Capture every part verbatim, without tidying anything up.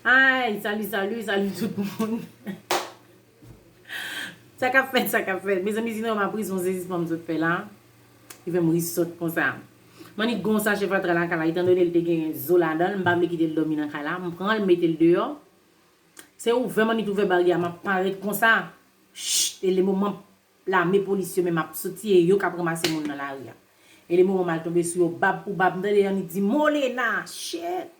Ay, salut, salut, salut tout moun. Sa k ap fèt, sa k ap fèt. Mezanmi, si nou wè m ap ri, se yon sezisman m sot fè la. Ki fè m ri sòt konsa. M annik gen yon sachè fatra lakay la, etandone l te gen zo ladan l, m pa vle kite l dòmi nan kay la. M pran l, m mete l deyò. Se ouvè, m annik ouvè baryè a, m ap parèt konsa. Ch! E le moman lame polis yo menm ap soti e yo k ap ranmase moun nan lari a. E le moman m al tonbe sou yo, bab pou bab, m tande yo annik di, "Molena, shit!"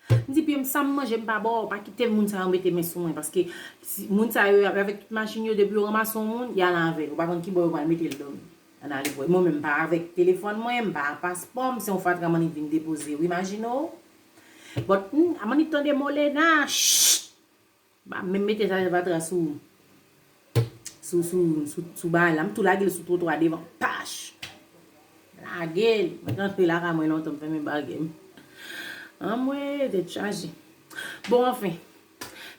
M di, "Pye m, sa m manje, m pa ba w, pa kite moun sa yo mete men sou mwen." Paske si, moun sa yo, avèk tout machin yo, depi yo ranmase yon moun, y al avè l. Ou pa konn ki bò yo pral mete l dòmi. Ann ale vre. Mwen menm, m pa avèk telefòn mwen, m pa paspò m, se yon fatra m annik vin depoze. Ou imajine w? But, hmm, m annik tande Molena, shh! M pa menm mete sa fatra sou, sou, sou, sou, sou bagay la. M tou lage l sou twotwa devan. Pach! Lage l. Mwen t antre lakay mwen lontan, m fèmen baryè m. Anmwe, tèt chaje. Bon, anfen.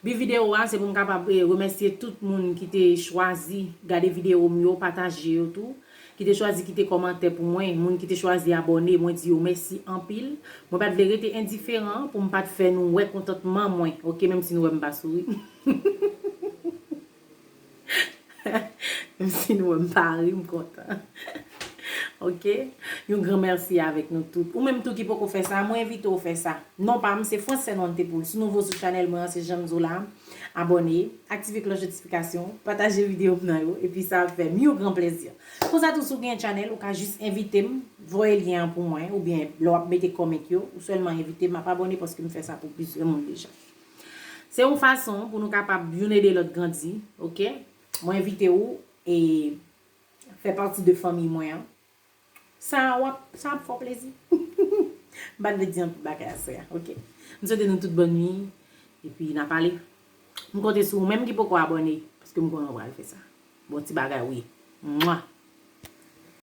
Bi videyo a, se pou m kapab, eh, remèsye tout moun ki te chwazi gade videyo m yo, pataje yo tou, ki te chwazi kite kòmantè pou mwen, moun ki te chwazi abòne, mwen di yo mèsi anpil. Mwen pa t vle rete endiferan pou m pa t fè nou wè kontantman mwen, oke, menm si nou wè m pa souri. Menm si nou wè m pa ri, m kontan. Oke? Yon gran mèsi avèk nou tout. Ou menm tou ki poko fè sa, mwen envite w fè sa. Non pa m, se Frances Fernand Tepoul. Si w nouvo sou chanèl mwen an, se Jeanne Zola. Abòne, aktive klòch notifikasyon, pataje videyo m nan yo, epi sa ap fè m yon gran plèzi. Konsa tou, si w gen chanèl, ou ka jis envite m, voye lyen an pou mwen, oubyen lè w ap mete kòmantè yo, ou sèlman envite m, m ap abòne paske m fè sa pou plizyè moun deja. Se yon fason pou nou kapab youn ede lòt grandi, oke? Mwen envite w e fè pati de fanmi mwen an. Sa w ap, sa ap fè w plezi. M pa t vle di anpil bagay aswè a, oke? M swete nou tout bòn nwi, epi n a pale. M konte sou ou menm ki poko abòne, paske m konnen w pral fè sa. Bon ti bagay wi. Mwa!